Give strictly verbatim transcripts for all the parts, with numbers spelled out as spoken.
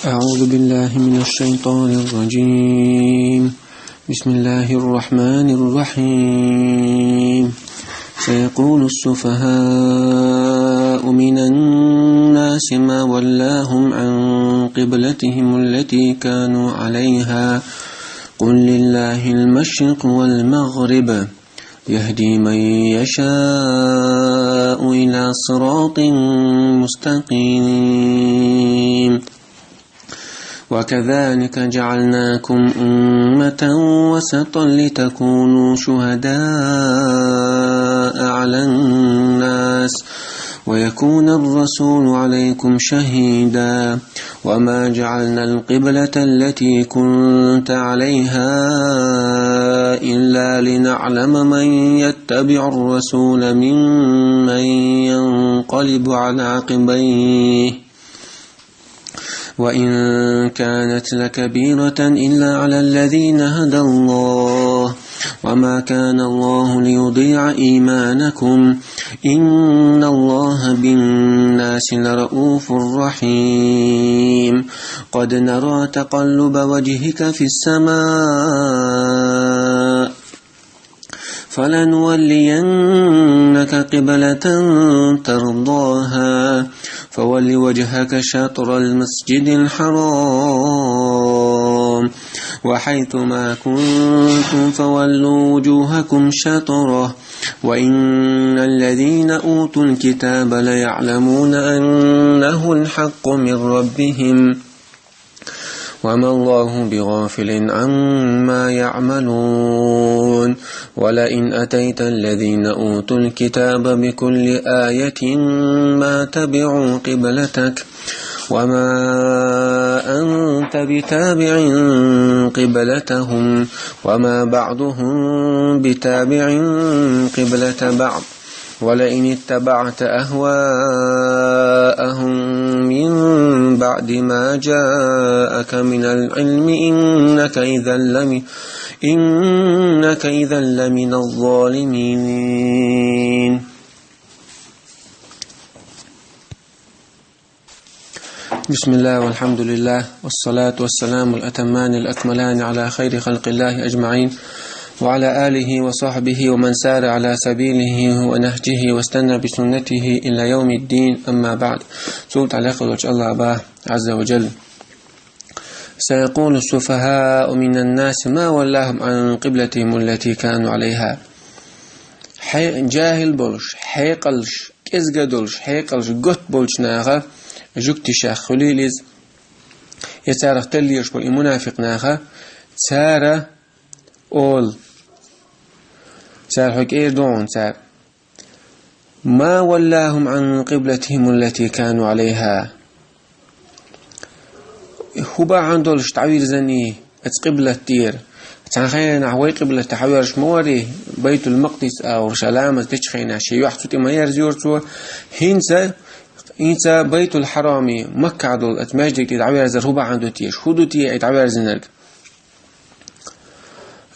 أعوذ بالله من الشيطان الرجيم. بسم الله الرحمن الرحيم. سيقول السفهاء من الناس ما ولاهم عن قبلتهم التي كانوا عليها، قل لله المشرق والمغرب، يهدي من يشاء إلى صراط مستقيم. وكذلك جعلناكم أمة وسطا لتكونوا شهداء على الناس ويكون الرسول عليكم شهيدا. وما جعلنا القبلة التي كنت عليها إلا لنعلم من يتبع الرسول ممن ينقلب على عقبيه، وإن كانت لكبيرة إلا على الذين هدى الله، وما كان الله ليضيع إيمانكم، إن الله بالناس لرءوف رحيم. قد نرى تقلب وجهك في السماء، فلنولينك قبلة ترضاها، فول وجهك شطر المسجد الحرام، وحيث ما كنتم فولوا وجوهكم شطره، وإن الذين أوتوا الكتاب ليعلمون أنه الحق من ربهم، وما الله بغافل عما يعملون. ولئن أتيت الذين أوتوا الكتاب بكل آية ما تبعوا قبلتك، وما أنت بتابع قبلتهم، وما بعضهم بتابع قبلة بعض، ولئن اتبعت أهواءهم من بعد ما جاءك من العلم إنك إذا لمن، إنك إذا لمن الظالمين. بسم الله والحمد لله والصلاة والسلام الأتمان الأكملان على خير خلق الله أجمعين وعلى آله وصحبه ومن سار على سبيله ونهجه واستنى بسنته إلى يوم الدين، أما بعد. Султан лекхалоч Аллах ба, عز وجل. سيقول السفهاء من الناس ما ولاهم عن قبلتهم التي كانوا عليها. Хье-, жахӀил болуш, хьекъалш, кӀезга долуш, хьекъалш готта болчу наха жугтишех хуьлийла иза. Я царах таллеш болу и мунафикъ наха, цара олу. Цара хьо кӀера догӀун цара. ما ولاهم عن قبلتهم التي كانوا عليها. ХӀун бахьана долуш дӀавирзина и оцу къиблат тӀера? Цхьана хенахь вай къиблат тӀе хьаверзаш ма вара и, Байтул-Макъдис агӀор ша ламаз дечу хенахь шен юьхь цу тӀе ма ерзайора цо. ХӀинца, хӀинца Байтул-Хьарами, Маккахь долу оцу маьждиг тӀе дӀаверзар хӀун бахьана ду теша? ХӀун ду те и дӀаверзинарг?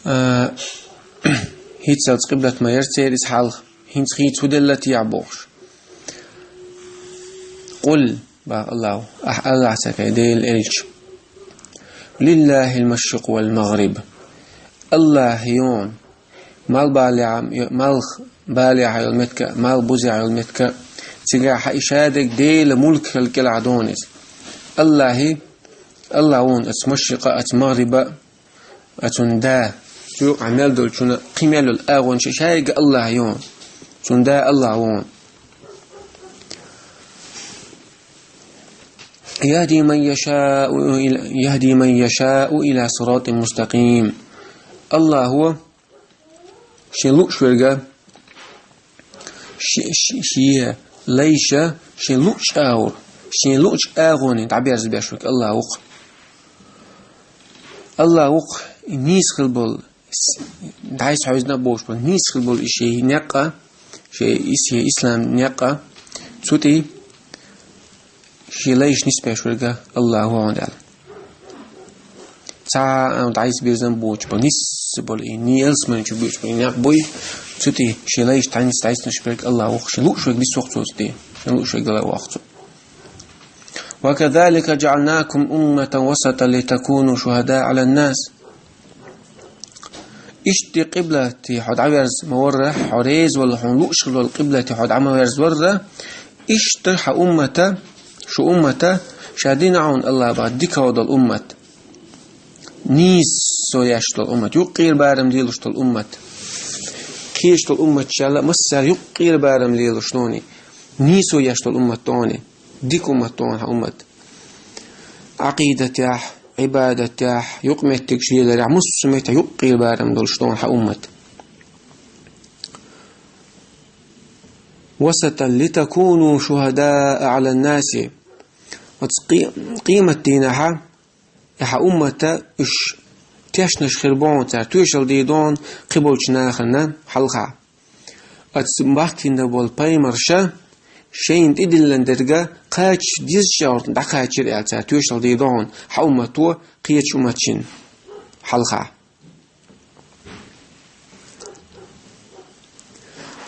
А, хӀинца оцу къиблат ма яра церан иза хьалха, хӀинца хийца хӀун делла техьа бохуш. قل, баха Аллахьо, ахь Аллахьца кхе, Делан элча. لله المشرق والمغرب. Аллахье йона, малхбалехь, малхбалехь йолу меттиг а, малхбузехь йолу меттиг а, цигахь и шадерг Делан мулк хилла кӀелахь дона иза. Аллахье, Аллахь вона оцу машрикъа а, оцу магӀриба а, оцунна да, цу юкъахь мел долчунна, кхин мел йолу агӀонча шайга Аллахь йона. Цунна да Аллахь вона. يهدي من يشاء إلى، يهدي من يشاء إلى صراط مستقيم. Аллахьо шен лууш верг, ши-, ши-, шен лайша, шен луучу агӀор, шен луучу агӀоне дӀаберзабеш верг Аллахь ву-кх. Аллахь ву-кх, и нийса хила болу, с-, дӀайса хьаьвзина а бохуш болу, нийса хила болу и шен некъ а, шен ис-, шен ислам некъ а, цу тӀе шен лайша нисбеш верг Аллахь ву хьуна аьлла. Цхьа а дӀайса бирзина а боцуш болу, нийса болу и, ни ялсамани чу боьдуш болу и некъ буй, цу тӀе шен лайша дӀанис-, дӀайсанаш берг Аллахь ву-кх, шен лууш верг нисвоккху цо цу тӀе, шен лууш верг Аллахь воккху цо. وكذلك جعلناكم أمة وسطا لتكونوا شهداء على الناس. Иштта къиблате хьо дӀаверза ма варра, хьо реза валла, хьуна луъуш хилла къиблате хьо дӀа ма верза варра, иштта хьа уммата, шу уммата, ша дина Ӏуна Аллахьа бахьан дика долу уммат. Нийсо еш долу уммат, юккъера барам лелош долу уммат. Кхечу долу умматашла массара юккъера барам лелош дони. Нийсо еш долу уммат дони. Дика уммат дони хьа уммат. Ӏакъидатехь, Ӏибадатехь, юкъаметтигаш леларехь, массо а меттехь юккъера барам долуш дони хьа уммат. وسطا لتكونوا شهداء على الناس. Оцу къи-, къематдийнахьа и хьан уммата уьш тешнаш хир бу хьуна, цара тоьшалла дийр ду хьуна кхиболчу нахана хьалха. Оцу бахкийна болу пайхамарша шайна тӀедиллина дерг кхача дезачу агӀор дӀакхачийра аьлла, цара тоьшалла дийр ду хьуна хьан уммато кхечу умматашна хьалха.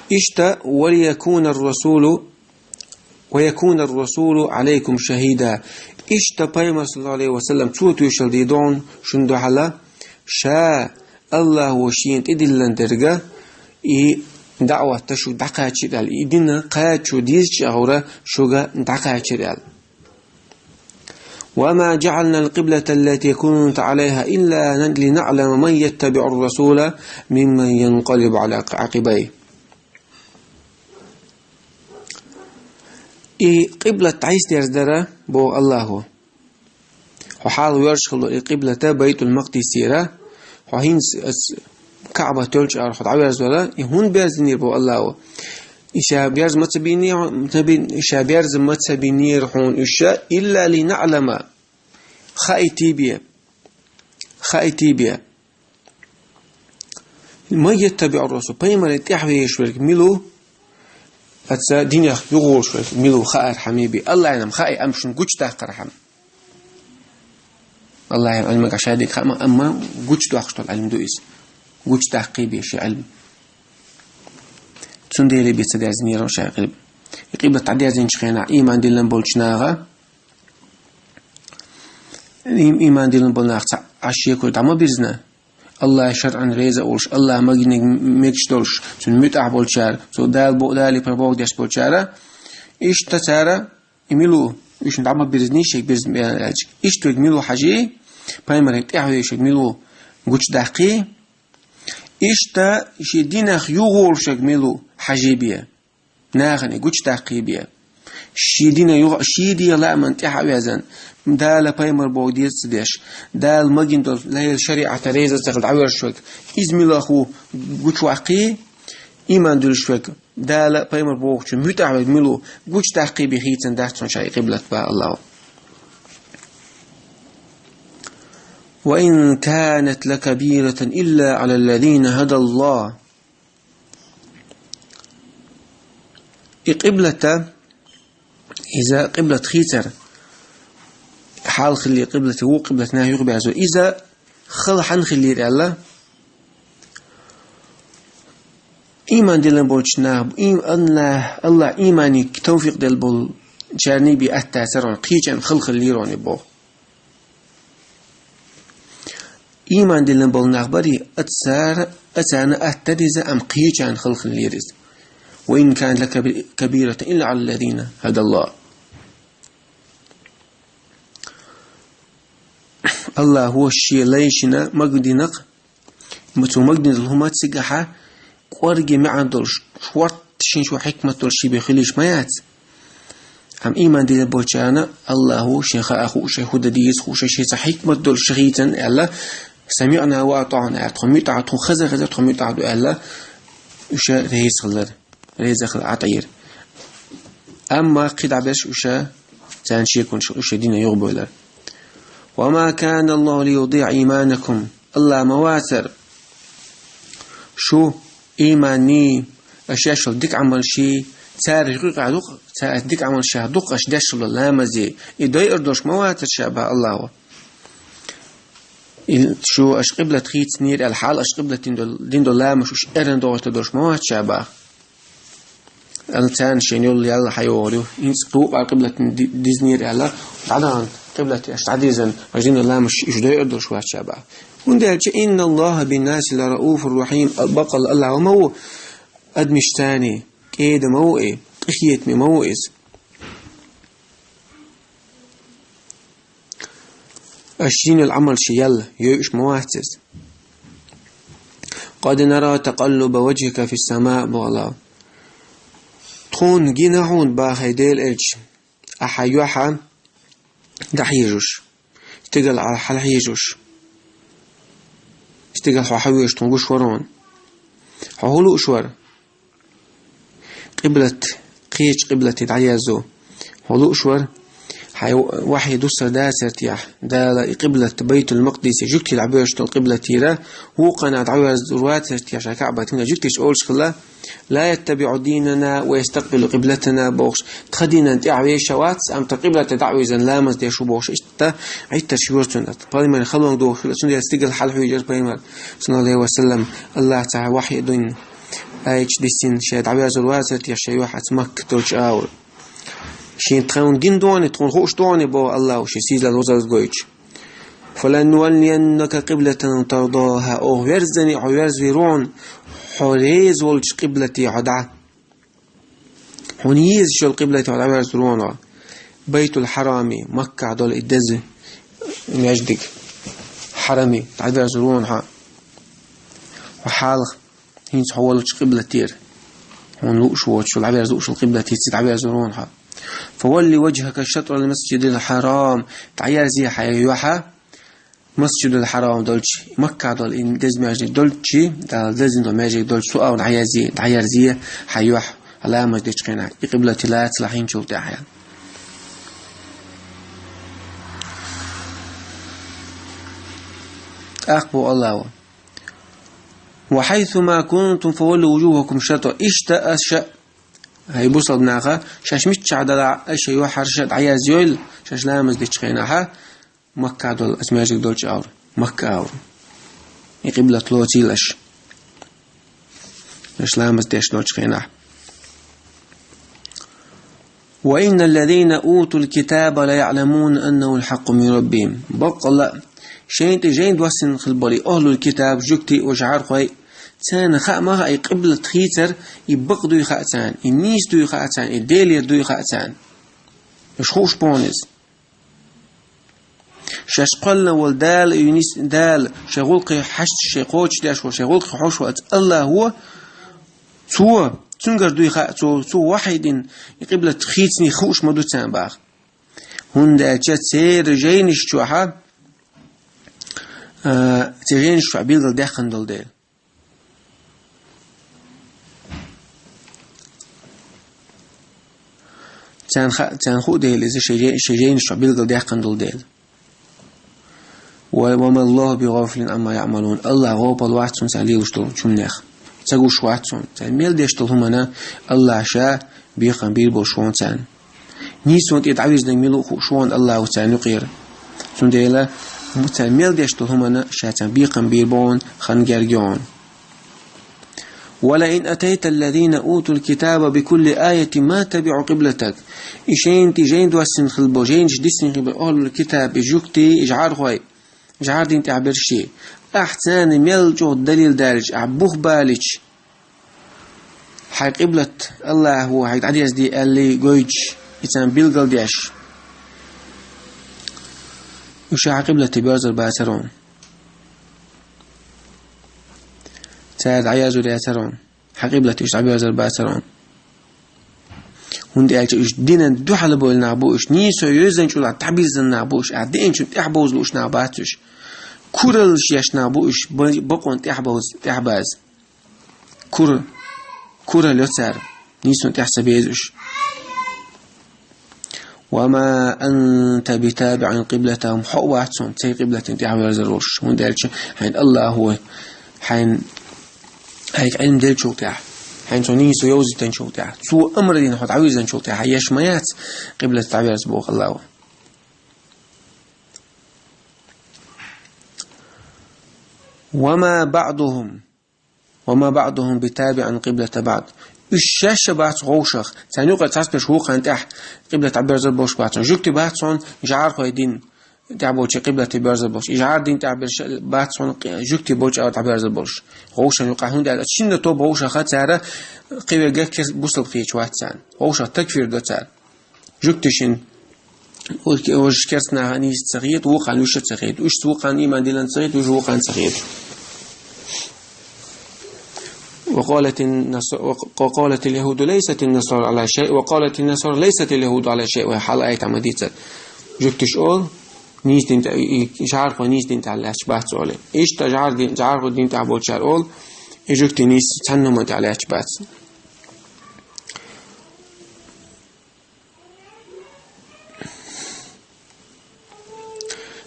Иштта, وليكون الرسول، ويكون الرسول عليكم شهيدا. Иштта пайхамар, саллаллаху Ӏалайхи ва саллам, цо тоьшалла дийр ду хьуна шуна дуьхьала, ша Аллахьо шена тӀедиллина дерг и даӀват шуьга дӀакхачийра аьлла, и дин кхачо дезачу агӀор шуьга дӀакхачийра аьлла. وما جعلنا القبلة التي كنت عليها إلا لنعلم من يتبع الرسول ممن ينقلب على عقبيه. И къиблат дӀайсдерзадара, боху Аллахьо. Хьо хьалха воьрзуш хилла и къиблата Байтул-Макъдисера, хьо хӀинца ас-, КаӀба йолчу агӀор хьо дӀаверзавара, и хӀунда берзийнера, боху Аллахьо? И ша берза ма ца бинера, ца бин-, ша берза ма ца бинера хьуна уьш, إلا لنعلم, хаийта бен, хаийта бен. من يتبع الرسول, пайхамарна тӀаьхьа везаш верг мила ву, оцу динах юхаволуш верг мила ву хаархьама бен. Аллахьна-м хаьа, амма шуна гучудаккхархьама. Аллахьна Ӏилманга ша дика хаьа, амма гучудоккхуш долу Ӏилма ду иза. Гучудаккха бен шен Ӏилма. Цундела бен ца дерзийнера ша къиб-, и къиблат дӀадерзийначу хенахь, ийман диллина болчу наха, Им-, ийман диллина болу нах цхьа Ӏаш шекой дӀа ма бирзина. Аллахьан шарӀана реза а волуш, Аллахь магийнарг мегаш долуш, цуьнан муьтӀахь болчара, цо Дала бо-, Дала пайхамар бохург деш болчара, иштта цара и мила ву, уьш дӀа ма бирзиний шега бирзина бен аьлча. Иштта верг мила ву хьажий, пайхамарна тӀаьхьа везаш верг мила ву гучудаккхий, иштта шен динах юхаволуш верг мила ву хьажий бен. Нахана гучудаккхий бен. Шен дина юха-, шен ден лааман тӀаьхьа а везна, Дала пайхамар бохург деза а ца деш, Дала магийна долу лайла шариӀата реза а ца хилла дӀавоьрзуш верг, иза мила ву гучуваккхий, ийман дуьллуш верг, Дала пайхамар бохучун муьтӀахь верг мила ву гучудаккхий бен хийцина дац хьуна ша и къиблат, боху Аллахьо. وإن كانت لكبيرة إلا على الذين هدى الله. И къиблата, иза къиблат хийцар, хьалха хилла къиблат, вукху къиблат наха юхаберзо, иза хала хьанна хиллера аьлла, ийман диллина болчу наха, им-, Аллахь, Аллахь ийманан тавфикъ делла болчарний бен атта цара, кхечарна хала хиллера боху. Ийман диллина болу нах барий, а цара, а царна атта дара иза, амма кхечарна хала хиллера иза. وإن كانت لكبيرة إلا على الذين هدى الله. Аллахьо шен лайшна магадинарг, цо магадина долу хӀума цигахьа кӀорге маьӀна долуш, шортта шен чохь хьикмат долуш шен бен хилийш ма яц. Амма ийман диллина болчарна Аллахьо шен хаа хууш, хӀун дан деза хууш, шен цхьа хьикмат долуш хийцина аьлла, سمعنا وأطعنا аьлла, тхо муьтӀахь, тхо хаза хезар, тхо муьтӀахь ду аьлла, уьш реза хилар, реза хила Ӏа тӀера. Амма кхидӀа берш уьш, царна шеконаш, уьш дина юхабевлар. وما كان الله ليضيع إيمانكم. Аллахь ма вацара шу ийманний, аша еш йолу дика Ӏамалший, цара юкъахь дукха, цара дика Ӏамалшах дукха аша деш йолу ламазий, и дойур долуш ма вацара ша, боху Аллахьо. И шу аша къиблат хийцинера аьлла, хьал аша къиблат дина долу, дина долу ламазаш уьш эрна дохуьйтур долуш ма вац ша, боху. Аьлла, царна шайна йолу ял хьайогӀур ю. ХӀинца кху а къиблатана ди-, дизнера аьлла, дӀадахана къиблате аша дӀадирзина, аша дина ламазаш уьш дойур долуш вац ша боху. ХӀунда аьлча, «Инна Аллаха биннаси ла рауфур рахим», баккъалла Аллах ма ву адамашца, кӀеда ма ву и, къинхетаме ма ву иза. Аша йина йолу Ӏамалш ял йойуш ма вац иза. «Къад нара такъаллуба ваджхика фис-самаъ», боху Аллах. Тхуна гина хьуна, боху хьайн Делан элча, ахьа юьхьа дӀахьежаш, стигала хьалахьежаш, стигала хьо хьан везаш тхуна гуш вара хьуна. Хьо хӀун лууш вара? Къиблат, кхечу къиблате дӀаерзо хьо лууш вара? Хьайн вахьи дуссур дацара техьа, Дала и къиблат Байтул-Макъдисе жуьгтий дӀабоьрзуш долу къиблатера, вукхана дӀаверзур вацара техьа ша КаӀбатина, жуьгтича олуш хилла: «Ла яттабиӀу динана ва ястакъбилу къиблатана», бохуш, тхан динан тӀаьхьа везаш вац, амма тхан къиблате дӀа а вирзина ламаз деш ву бохуш, иштта Ӏиттарш йора цунна. Пайхамаран халонга дохуш хилла, цундела стигала хьалахьуьйжира пайхамар, саллаллаху Ӏалайхи ва саллам, Аллаха цхьа вахьи дуьйна, аяташ диссина, ша дӀаверзур вацара техьа шайн юьхьа оцу Макка долчу агӀор. Шена тхуна гина доху, тхуна хууш доху, боху Аллаха, шен сийлалла, вазалла гойтуш. «Фалануваллияннака къиблатан тардахьа», оха верззане хьо верзавийр ву хьуна, хьо реза волчу къиблате хьо дӀа. Хьуна езаш йолу къиблате хьо дӀаверзавийр ву хьуна. Байтул-Хьараме, Маккахь долу и деза маьждиг, хьараме дӀаверзавийр ву хьуна хьо. Хьо хьалха хӀинца хьо волчу къиблатера, хьуна лууш воцуш, дӀаверза лууш волу къиблатера дӀаверзавийр ву хьуна хьо. «Фавалли ваджхака шатрал масджидил хьарам», дӀаерзе хьайн юьхьа Масджидул Хьарам долчу, Маккахь долу и деза маьждиг долчу, Дала дезна долу маьждиг долчу, цу агӀор дӀаерзе, дӀаерзе хьайн юьхьа, ламаз дечу хенахь, и къиблате лацалахь хӀинцул тӀаьхьа. ТӀаккха боху Аллаха: «Ва хьайсу ма кунтум фаваллу вуджухакум шатра». Иштта аша, хӀай бусалба наха, шаьш миччахь далахь а, аша юьхьарша дӀаерзайойла, шаьш ламаз дечу хенахь, Маккахь долу, аса маьждиг долчу агӀор, Макка агӀор. И къиблат лоцийла аша, аша ламаз деш долчу хенахь. «Ва инналлазина утул китаба ла яӀламуна аннахул хьакъу мин раббихим». Баккъалла а, шайна тӀе жайна доссина хила болу и ахӀлул китаб, жуьгтий а, жӀархой а, царна хаа ма хаьа и къиблат хийцар, и бакъ дуй хаьа царна, и нийса дуй хаьа царна, и Делера дуй хаьа царна. Аша хууш боху иза. Шаьш кхоьллина волу Дала, и нис-, Дала, шайн гӀуллакхе хьашташ, шайн кхочушдеш волу, шайн гӀуллакхе хьош волу Аллахо, цо, цуьнгара дуй хаьа, цо, цо вахьий дина, и къиблат хийцаний хууш ма ду царна боху. ХӀунда аьлча церан жайнаш чохь, а, церан жайнаш чохь билггал даьккхина долу дела. Царна ха-, царна хуу дела иза шайн жай-, шайн жайнаш чохь билггал даьккхина долу дела. «Ва, ва ма Аллаху би гӀафилин амма яӀмалун». Аллах гӀопал вац цунна царна лелош долчу хӀуманех. Ца гуш вац цунна. Царна мел деш долу хӀуманна Аллах ша бекхам бийр болуш ву царна. Нийсонан тӀе дӀавирзинарг мила ву хууш ву Аллахо царна юкъера. Цундела царна мел деш долу хӀуманна ша царна бекхам бийр бу хан герга йогӀун. «Ва ла ин атайталлазина утул китаба бикулли аятин ма табиӀу къиблатак». И шайна тӀе жайна доссина хила болу, жайнаш диссина хила болу ахӀлул китаб, и жуьгтий, и жӀархой, жӀар дина тӀехь берш. Ахь царна мел чӀогӀа далил далича, ахь бух балича, хьайн къиблат Аллахо хьайга дӀадерзаде аьллий гойтуш, и царна билггал деш, уьш хьан къиблате боьрзур бацара хьуна. Цара дӀаерзур яцара хьуна. Хьан къиблате уьш дӀабоьрзур бацара хьуна. ХӀунда аьлча уьш динан дуьхьал бевлла нах бу уьш, нийсо йоьзначул дӀабирзина нах бу уьш, а деанчун тӀаьхьабовза лууш нах бац уьш. Кураллаш еш нах бу уьш, ба-, бакъонна тӀаьхьабовз-, тӀаьхьабаза. Кура-, куралла йо цара, нийсонан тӀаьхьа ца беза уьш. «Ва ма анта битабиӀин къиблатахум», хьо а вац хьуна церан къиблатана тӀаьхьаверзар волуш, хӀунда аьлча хьайна Аллахо, хьайна, хьайга Ӏилма деллачул тӀаьхьа, хьайна цо нийсо йовзийтинчул тӀаьхьа, цо амр дина хьо дӀавирзинчул тӀаьхьа, еш ма яц къиблата дӀаверза боху Аллахо. «Ва ма баӀдухум». «Ва ма баӀдухум битабиӀин къиблата баӀд». Уж шаьш а бац вовшах, царна юкъе цхьаберш вукхарна тӀехьа къиблат дӀаберзар болуш бац хьуна. Жуьгти бац хьуна жӀархойн дин тӀехь болчу къиблате берзар болуш. И жӀар дин тӀехь берш бац хьуна жуьгти болчу агӀор дӀаберзар болуш. Вовшан юкъахь, хӀунда аьлча шинна тоба вовшаха цара кхиверга керс бусалба хеташ вац царна. Вовшах такфир до цара. Жуьгтишна уж керстанаха нийса ца хета, вукхарна уьш а ца хета. Уьш вукхарна иман диллина ца хета, уьш вукхарна ца хета. وقالت النص-، وق-، وقالت اليهود ليست النصارى على شيء، وقالت النصارى ليست اليهود على شيء، вай хьалха аят ма дийццара. Жуьгтиша олу, нийса дин тӀе, и, и, жӀархой нийса дин тӀехь лаьтташ бац олий. Иштта жӀар дин, жӀархой дин тӀехь болчара олу, и жуьгти нийса цхьанна хӀуманна тӀехь лаьтташ бац.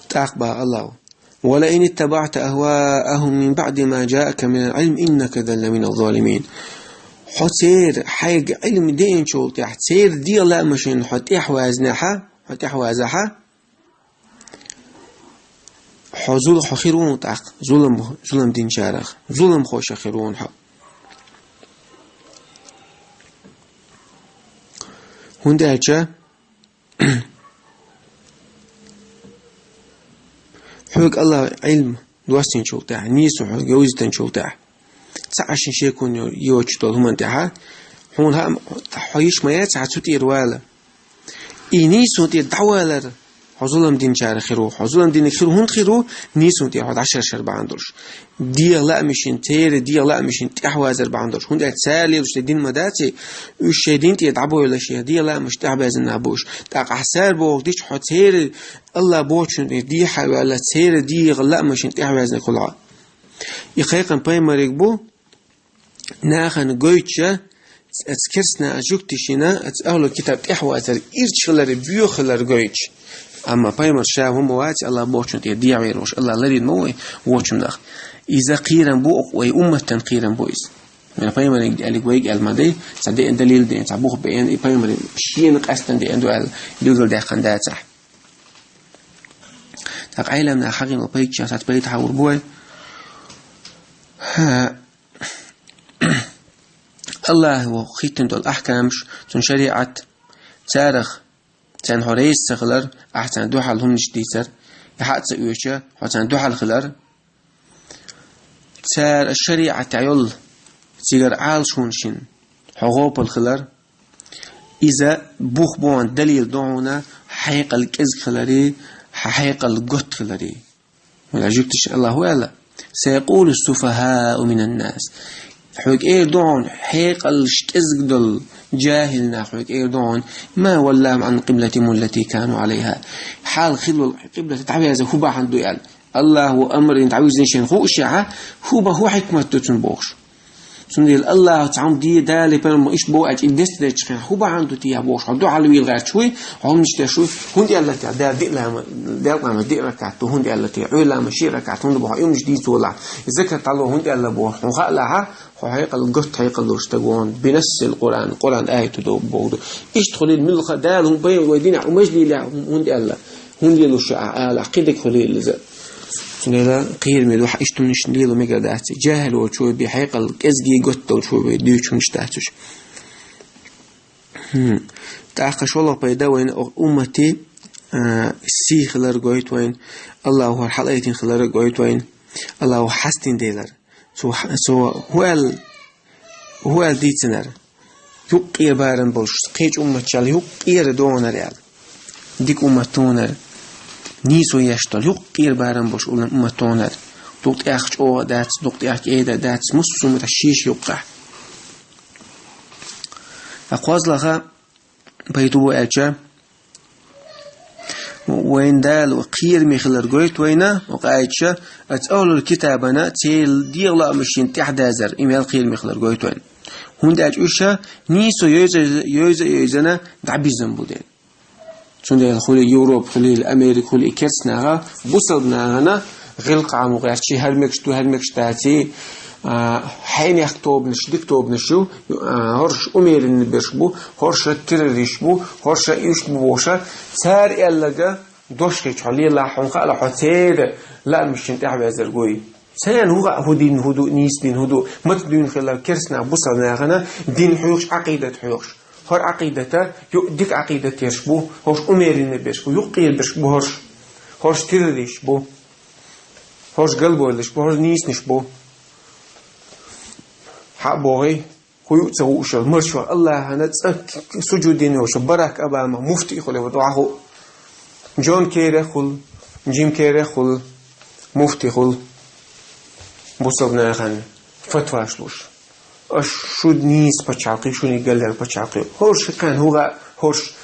ТӀаккха боху Аллахо: «ولئن اتبعت أهواءهم من بعد ما جاءك من العلم إنك إذا لمن الظالمين». Хьо церан хьайга Ӏилма деанчул тӀаьхьа, церан дегӀан лаамашна хьо тӀаьхьаваьзнехьа, хьо тӀаьхьаваьзахьа, хьо зул-, хьо хир ву тӀаккха зулам, зулам динчарах, зуламхошах хир ву хьо. ХӀунда аьлча хьоьга Аллахо Ӏилма доссийначул тӀаьхьа, нийсо хьоьга йовзийтинчул тӀаьхьа, цхьа а шен шекон йо-, йоцуш долу хӀуманна тӀехьа, хьуна хаа, хьо йиш ма яц хьан цу тӀера вала. И нийсо тӀера дӀавалар хьо зулам динчарах хир ву. Хьо зулам динарг хир ву, хӀунда хир ву, нийсо тӀера хьо дӀашаршар бахьана долуш. ДегӀан лаамашна, церан дегӀан лаамашна тӀаьхьавазар бахьана долуш. ХӀунда аьлча цара лелош дерг дин ма дац, уьш шайн дин тӀера дӀабовлуш, шайн дегӀан лаамаш тӀаьхьабаьзна нах бу уьш. ТӀаккха ахь цара бохург дича, хьо церан Аллах бохучунна тӀера дехьа а ваьлла, церан дегӀан лаамашна тӀаьхьаваьзнарг хуьлу хьо. И кхайкхам пайхамариг бу, нахана гойтуш, оцу керстанаха, жуьгтишна оцу ахӀлу китаб тӀаьхьавазар ирча хилар, боьха хилар гойтуш. Амма пайхамар ша хӀума вац, Аллах бохучунна тӀера дехьавер волуш, Аллах ларийна ма ву вай вочунах. Иза кхерам бу, вай умматан кхерам бу иза. Вайн пайхамариг аьллиг вайга аьлла ма дай, цхьа деана далил деана, цхьа бух беана, и пайхамариг шена къаьстина деана ду аьлла, билгалдаьккхина дацахь. ТӀаккха Ӏеламнаха хьахийна пайда чу сац, пайда хьахор бу вай. Аллахо хӀиттина долу ахкамаш, цуьнан шариӀат, царах, царна хьо реза ца хилар, ахь царна дуьхьал хӀуманаш дийцар, и хьаъ ца оьшу, хьо царна дуьхьал хилар, цара шариӀатехь йолу цигара Ӏалашонашна хьо гӀопал хилар, иза бух бу хьуна, далил ду хьуна хьекъал кӀезиг хиларе, хьан хьекъал готта хиларе. Вала жуьгтиша, Аллахо аьлла: «سيقول السفهاء من الناس». Хьоьга эр ду хьуна хьекъалш кӀезиг долу жахӀил нах, хьоьга эр ду хьуна: «ما ولاهم عن قبلتهم التي كانوا عليها». Хьалха хилла къиблатах дӀаваьзна хӀун бахьана ду аьлла. Аллахо амр дина дӀавирзина шена хууш ахь, хӀун бан, хӀун хьикмат ду цуьнан бохуш. Цундела Аллахо цхьа хӀума де, Дала, пайхамар иштта боху аьлча, и дестадечу хенахь хӀун бахьана ду те яхь бохуш, хьо дуьхьал вийла гӀерташ вуй, хьо хӀуманаш деш вуй, хӀунда аьлла те, Дала диъ лама, делкъа ламаз диъ ракаӀат ду, хӀунда аьлла те, Ӏуьйра ламаз шиъ ракаӀат, хӀунда боху, хӀуманаш дийца волахь, закат дӀало, хӀунда аьлла боху, хьуна хаалахь, хьо хьекъал готта хьекъал долуш стаг ву хьуна, бинасил Къуръан, Къуръан аято ду боху ду. Иштта хуьлийла муьлхха а Дала хӀума бай вай динехь, хӀуманаш лелахь, хӀунда аьлла. ХӀунда лелош ю ахь алахь, кхидерг хӀун лелийла иза? Цундела кхераме ду хьан иштта хӀуманаш лело мегар дац. ЖахӀил волчо бен хьекъал кӀезиг готта долчо бен дуьйцуш хӀуманаш дац уьш. ХӀм. ТӀаккха шолгӀа пайда вайна, о, уммати, а, сий хилар гойту вайна, Аллахо хӀара хьалаайтина хилар гойту вайна, Аллахо хьастина делар. Цо, цо хӀу аьлла, хӀу аьлла дийцинарг? Юккъера барам болуш, кхечу умматчалла юккъера догӀунарг аьлла. Дика уммат тонар, нийсо еш долу, юккъера барам болуш улам уммат тонар. Дукха тӀех чӀогӀа дац, дукха тӀех кӀеда дац, муссумата шиш юккъехь. Ткъа кхозлагӀа пайда бу аьлча, вайн Дала кхераме хилар гойту вайна, вакъа аьлча, ацу ахӀлул китабана церан дегӀан лаамашна тӀаьхьадазар, и мел кхераме хилар гойту вайна. ХӀунда аьлча уьш нийсо йойза, йойза, йойзана дӀабизам бу дела. Цундела хуьлий Европа, хуьлий Америка, хуьлий керстанаха, бусалба нахана гӀиллакхаш ма гӀерташ, хӀара мегаш ду, хӀара мегаш дац, а, хьенех тобанаш, дика тобанаш ю, а, хӀорш умеренный берш бу, хӀорш террорист бу, хӀорш иштта бу бохуш, цара аьлларг дош хилча хьо лелахь, хьуна хаалахь, хьо церан лаамашна тӀаьхьаваьзарг вуй. Царна хӀу гӀа хӀу дин хӀу ду, нийса дин хӀу ду, маца дуьйна хилла керста нах бусалба нахана дин хьоьхуш, Ӏакъидат хьоьхуш. ХӀара Ӏакъидата юкъ дика Ӏакъидат ерш бу, хӀорш умеренный берш бу, юкъера берш бу хӀорш. ХӀорш террористаш бу. ХӀорш галбойлаш бу, хӀорш нийсанаш бу. Хьа а бохий, хӀу юкъ ца хууш йола, маршо Аллахьана цӀа сужуд дина йолуш Барак Обама муфти хуле, вот ваху. Джон Керри хул, Джим Керри хул, муфти хул. Бусалба нахана фатваш луш. Аша шу нийса пачхьалкхе, шуна галлера пачхьалкхе. ХӀорш хӀикхана хӀу гӀа, хӀорш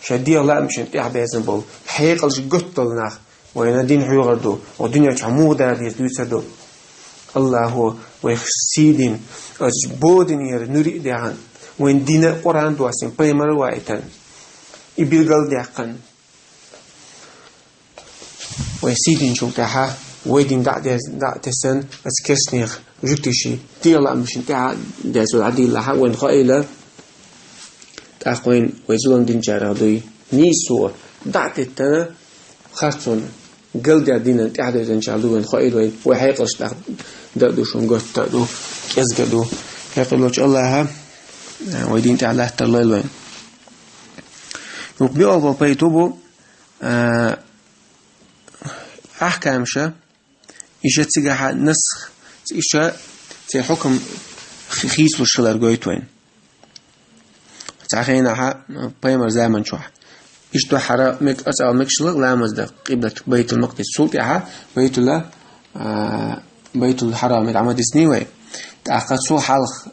ша дегӀ лаамашна тӀехь безна болу, хьекъалш готтал нах, вайна дин хьоьхур ду, ва дуьнен чохь муха дара деза дуьйцур ду. Аллахо вайх сий дина, ас бодинера нури а даьхна, вайн дина Къуръан доссина, пайхамар а ваийтина, и билгал а даьккхина. Вай сийдинчул тӀаьхьа, вай дин дӀа а дес-, дӀа а тессан, аса керстнех жуьгтиши, дегӀ лаамашна тӀаьхьа деза Ӏадиллахьа, вайн хоийла, тӀаккха вайн вай зулам динчарах дуй. Нийсо дӀа а теттана, харцонна, галдер динан тӀаьхьадоьзначарах ду вайн хоийла вайн, вай хьекъалш тӀаккха дан а ду шуна, готта а ду, кӀезга а ду. Хьекъалочу Аллахьа, вай дин тӀехь латтар лойла вайн. Юкъ биъолгӀа пайту бу, а, ахкамаша, иша цигахьа насх, иша церан хьукам хи-, хийцалуш хилар гойту вайн. Цхьа хенахьа пайхамар заман чохь. Иштта хьара мег-, ацӀал мегашла ламаз дан, къиблат Байтул-Макъдис. Цул тӀаьхьа Байтула, а, Байтул-Хьарам, дӀа ма дисний вай. ТӀаккха цул хьалха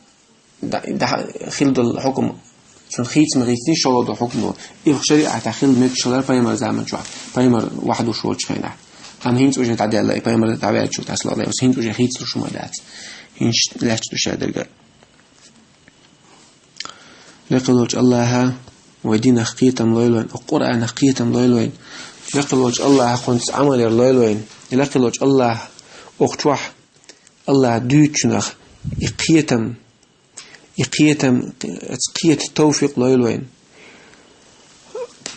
д-, д-, хила долу хьукам, цунна хийца ма хийцний, шолгӀа долу хьукам ду. И шариӀатехь хила мегаш хилар пайхамар заман чохь, пайхамар вахьдуш волчу хенахь. Амма хӀинца уже дӀадаьлла, и пайхамар дӀаваьллачул тӀаьхьа, саллаллаху Ӏалайхи ва саллам, хӀинца уже хийцалуш хӀума дац. ХӀинца лаьтташ ду шадерг а. Лекхалочу Аллахьа вай динах кхетам лойла вайн, Къуръанах кхетам лойла вайн. Лекхалочу Аллахьа кхунца Ӏамал яр лойла вайн. Лекхалочу Аллахьа окху чохь Аллахьа дуьйцучунах и кхетам И кхетам, оцу кхета товфикъ лойла вайн.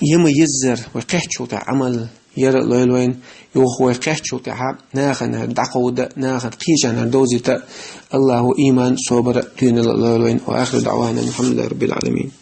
Яма еззар вай кхеччул тӀаьхьа Ӏамал яра лойла вайн, юха вай кхеччул тӀаьхьа нахана хӀара дӀакховда, нахана кхечарна хӀара довзийта, Аллахьо ийман, собар а, доьналла а лойла вайн. Ва ахиру даъвана алхьамдулиллахӀи раббил Ӏаламин.